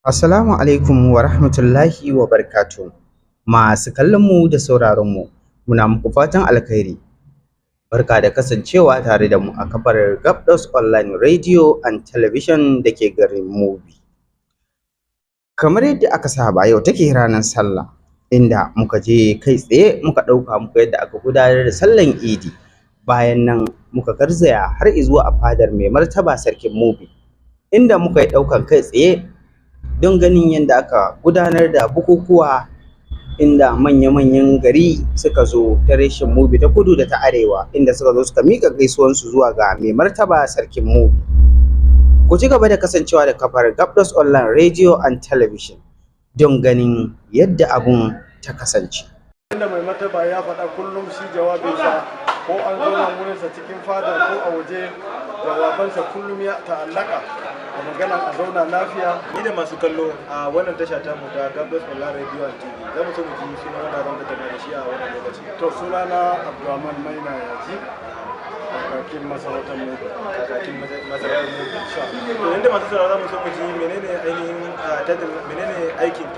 Assalamu alaikum wa rahmatullahi wa barakatuh. Masu kallon mu da sauraron mu, muna muku fatan alkhairi. Barka da kasancewa tare da mu a kafar Gabdos Online Radio and Television da ke garin Mubi. Kamar yadda aka saba, yau take ranar sallah, inda muka je kai tsaye muka ɗauka muku yadda aka gudanar da sallan Idi. Bayan nan muka garzaya har izuwa a fadar mai martaba sarkin Mubi, inda muka yi ɗaukan kai tsaye don ganin yadda aka gudanar da bukukuwa, inda manya-manyan gari suka zo ta reshen Mubi ta Kudu da ta Arewa, inda suka zo suka miƙa gaisuwansu zuwa ga mai martaba sarkin Mubi. Ku ci gaba da kasancewa da kafar Gabdos Online Radio and Television don ganin yadda abun ta kasance. Inda mai martaba ya faɗa kullum, shi jawabinsa, ko an zo nan wurinsa cikin fada ko a waje, jawabansa kullum ya ta'allaka da maganan a zauna lafiya. Ni da masu kallo a wannan tasha ta mu ta Gabdos Online Radio and TV, za mu so mu ji sunan wanda zan tattauna da shi a wannan lokaci. To, sunana Abdulrahman Maina Yaji, kakakin masarautar Mubi. Kakakin masarautar Mubi. To, inda masu sauraro, za mu so mu ji menene ainihin title, menene aikin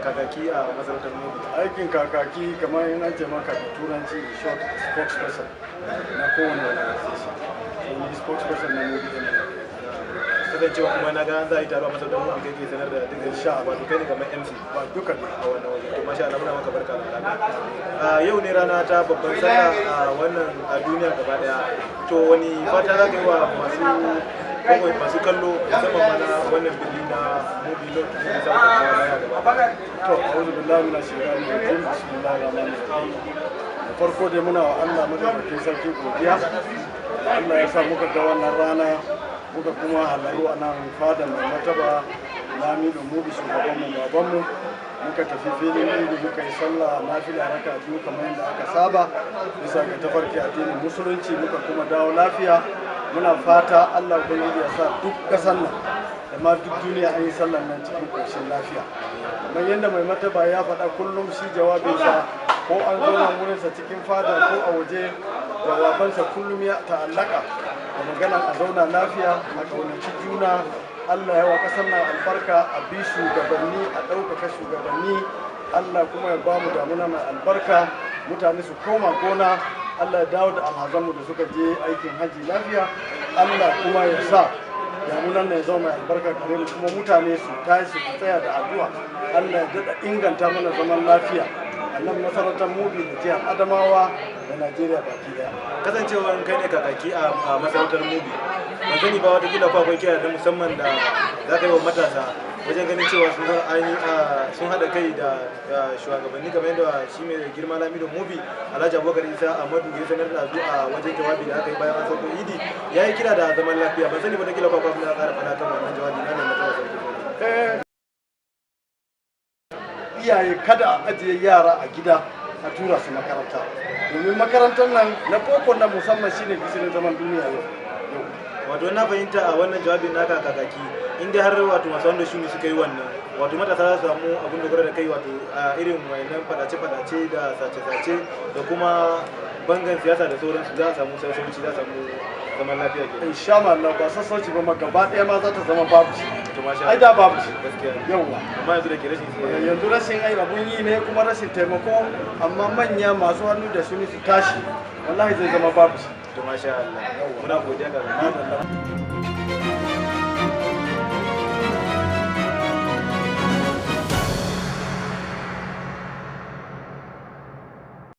kakaki a masarautar Mubi? Aikin kakaki, kamar in an ce maka da Turanci, in short, spokesperson na kowane organization. So ni spokesperson na Mubi ne. Kasancewa kuma na ga za a yi taro a masarautar Mubi, kai ke sanar da duk Insha Allah. Wato kai ne kamar MC Ba duka ne. A wannan waje. To, masha Allah, muna maka barka da haka. A yau ne rana ta babban sallah a wannan a duniya gaba daya. To, wani fata za ka yi wa masu kallo, musamman ma na wannan birni na Mubi North, Mubi South da kuma gaba daya? To, a'udhu billahi minash shaitanir rajim, bismillahir rahmanir rahim. Da farko dai muna wa Allah madaukakin sarki godiya da Allah ya sa muka ga wannan rana, muka kuma halaru a nan fada mai martaba Lamido Mubi, shugaban mu, baban mu. Muka tafi filin Idi, muka yi sallah nafila raka biyu kamar yadda aka saba bisa ga tafarki addinin Musulunci, muka kuma dawo lafiya. Muna fata Allah Ubangiji ya sa duk ƙasar nan da ma duk duniya an yi sallan nan cikin ƙoshin lafiya. Kamar yadda mai martaba ya faɗa kullum, shi jawabinsa, ko an zo nan wurinsa cikin fada ko a waje, jawabansa kullum ya ta'allaka da maganan a zauna lafiya, a ƙaunaci juna, Allah ya wa ƙasar nan albarka, a bi shugabanni, a ɗaukaka shugabanni. Allah kuma ya ba mu damuna mai albarka, mutane su koma gona. Allah ya dawo da alhazanmu da suka je aikin hajji lafiya. Allah kuma ya sa damunan nan ya zama mai albarka gare mu, kuma mutane su tashi su tsaya da addu'a. Allah ya daɗa inganta mana zaman lafiya a nan masarautar Mubi da jihar Adamawa da Najeriya baki daya. Kasancewar kai ne kakaki a masarautar Mubi, ban sani ba, watakila ko akwai kira na musamman da za ka yi wa matasa wajen ganin cewa sun haɗa kai da shugabanni, kamar yadda shi mai girma Lamido Mubi, Alhaji Abubakar Isa Ahmadu, ya sanar da su a wajen jawabi da aka yi bayan an sauko Idi? Ya yi kira da zaman lafiya. Ban sani ba, watakila ko akwai abin da za ka ƙara faɗa kan wannan jawabi na mai martaba sarki Mubi. Iyaye, kada a ajiye yara a gida a tura su makaranta, domin makarantar nan na boko na musamman shine gishirin zaman duniya yau yau. Wato na fahimta a wannan jawabin naka, kakaki, in dai har wato masu wanda shuni suka yi wannan, wato matasa za su samu abin dogara da kai, wato a irin wayannan fadace-fadace da sace-sace da kuma bangan siyasa da sauransu, za a samu sassauci, za a samu zaman lafiya ke. Insha Allah, ba sassauci ba ma, gaba ɗaya ma za ta zama babu shi. To, masha Ai da babu shi. Gaskiya ne. Yauwa. Amma yanzu da ke rashin Yanzu rashin ai abun yi ne, kuma rashin taimako, amma manya masu hannu da shuni su tashi, wallahi zai zama babu shi. To, masha Allah, muna godiya ga Madalla.